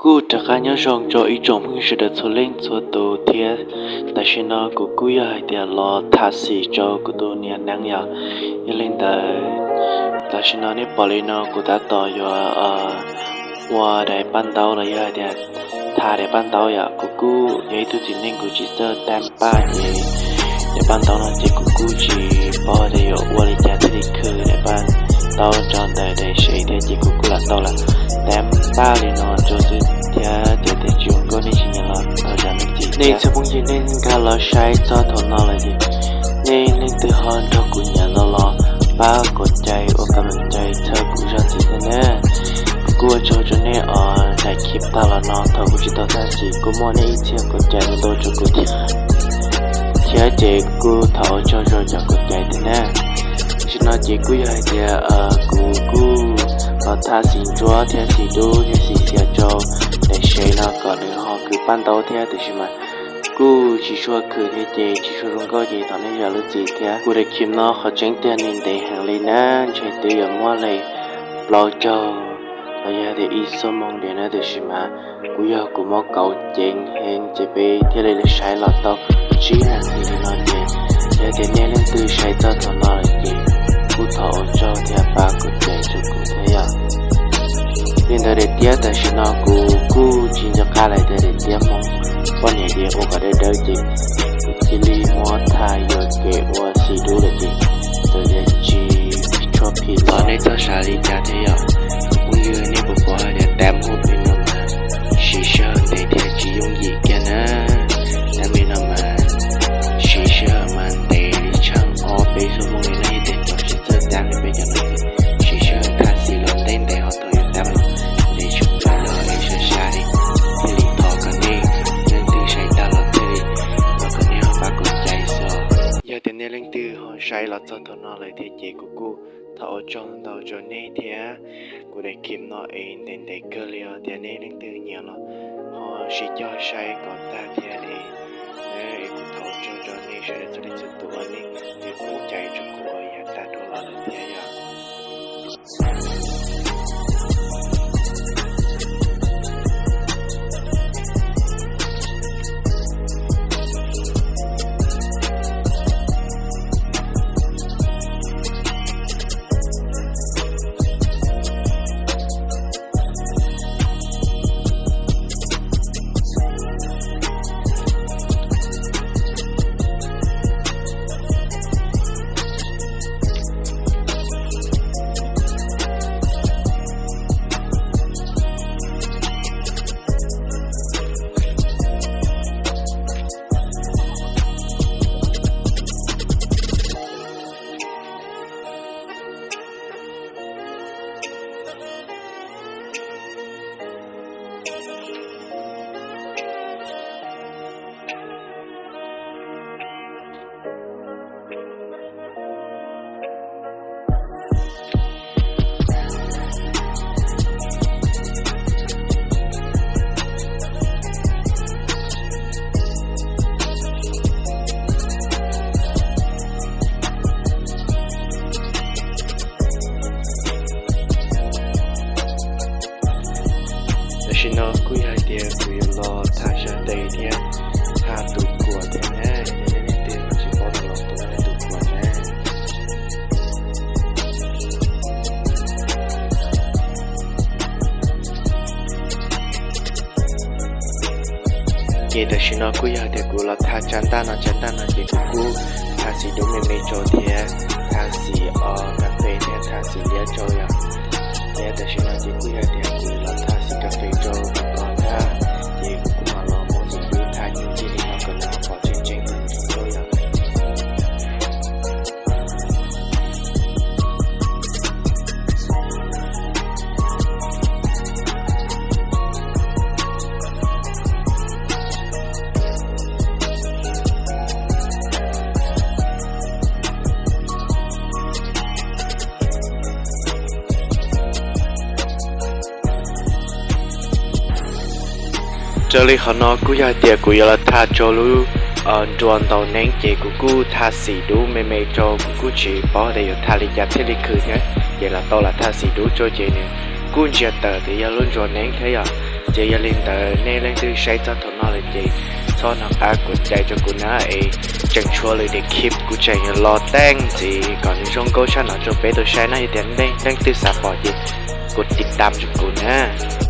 Kuj rov qab nyob zoo rau ib tsoom phooj ywg sawv daws txhua leej txhua tus thiab. Tam sim no kuv kuj yog hais tias los tham xim rau kuv tus niam neeb yom. Yog li ntawd, tam sim no nej pom li no kuv tab tom yuav ua daim paj ntaub los yog hais tias tha daim paj ntaub yom. Kuv kuj yog ib tug txiv neej kuv tsis txawj tab paj ces daim paj ntaub no ces kuv kuj tsis paub tias yuav ua li cas thiaj li khwv daim paj ntaub rau ntawm daim sev thiab ces kuv kuj lam tau lam tab paj li no rau xwb thiab. Ces tej tsis zoo nkauj nej tsis nyiam los thov zam txim. Nej txhua phooj ywg nej nkag los saib txog thaum no lawm ces nej leej twg ho nrog kuv nyiam los los pab kom cai ua kom meem cai txhawb kuv zam txim thiab na. Kuv kuj ua tsaug rau nej os, daim clip tag los no thaum kuv tsis tau tham xim kuj muaj nej ib txhia kom cai ntau rau kuv thiab. Thiab ces kuj thov ua tsaug rau cov kom cai thiab na. Tam sim no ces kuj yog hais tias kuv kuj los tham xim ntsuab thiab xim dub thiab xim xiav rau daim sev no kom nws ho khwv paj ntaub thiab tiam sis mas kuj tsis tshua khwv thiab ces tsis tshua zoo nkauj ces thov nej zam lub txim thiab. Kuv daim clip no qhov tseeb tiag nws ntev heev li na, ntshe twb yuav muaj li plaub caug los yog tias ib xuab moos diam na tiam sis mas kuj yog kuv muab kauv ceev heev ces peb thiaj li saib los tau tsib nas this li no ces yog tias nej leej twg saib txog thaum no lawm ces kuj thov ua tsaug thiab pab kom cai rau kuv thiab yom. Li ntawd daim tiab tam sim no kuv kuj tsis nco qab lawm tias daim tiab Hmoob poj niam ces ua kom dawb dawb ces kuv cia li muab tha yuam kev ua xim dub lawm ces txawm tias tsis tshua phim los nej txhob xav li cas thiab yom. Phooj ywg nej puas paub hais tias tab hmoob pem no mas siv sij hawm ntev thiab tsis yooj yim kiag na. Tab pem no mas siv sij hawm mas ntev li tsheej ob peb xuab moos li no yog tias cov tsis txawj tab li peb cov no siv sij hawm tham xim los ntev ntev ho thaum yuav tab los ntev tshaj plaws no es sab sab li. Thiaj li thov kom nej leej twg saib tag los thiaj li thov kom nej ho pab kom cai xwb. Yog tias nej leej twg ho saib los txog thaum no lawm thiab ces kuv kuj thov ua tsaug ntau rau nej thiab. Kuv daim clip no es ntev ntev kawg li os, tias nej leej twg nyiam los ho sib cog saib kom tag thiab es, es kuv thov ua tsaug rau nej sawv daws txhua leej txhua tus uas nej twb pab cai rau kuv uas yav tag dhau los lawm thiab yom. Tam sim no kuj yog hais tias kuv yuav los tham sab tes thiab tham tus kuam thiab na, yog nej leej twg tsis paub tau los tus no yog tus kuam na. Ces tam sim no kuj yog hais tias kuv los tha tsab ntaj no, tsab ntaj no ces kuv kuj tha xim dub me me rau thiab tha xim o kas fes thiab tha xim liab rau yom. Thiab tam sim no ces kuj yog hais tias kuv los tha xim kas fes rau kom tag, ces kuv mam los muab xim dub tha ncig ncig li no kom nws pom tseeb tseeb rau yom. Raws li qhov no kuj yog hais tias kuv yuav los tha rau lub nruas ntaus neeb ces kuv kuj tha xim dub me me rau, kuv kuj tsis paub tias yuav tha li cas thiaj li khwv thiab. Ces los tau lam tha xim dub rau ces nws kuj ntsia tawm tias yog lub nruas neeb thiab yom. Ces yog li ntawd nej leej twg saib txog thaum no lawm ces txhob hnov qab kuv cai rau kuv na, es tseem tshuav lwm daim clip kuv tseem yuav los teej ntxiv kom nws zoo nkauj tshaj no rau peb tau saib na. Yog tias nej leej twg xav pom ces kuv tiv tam rau kuv na.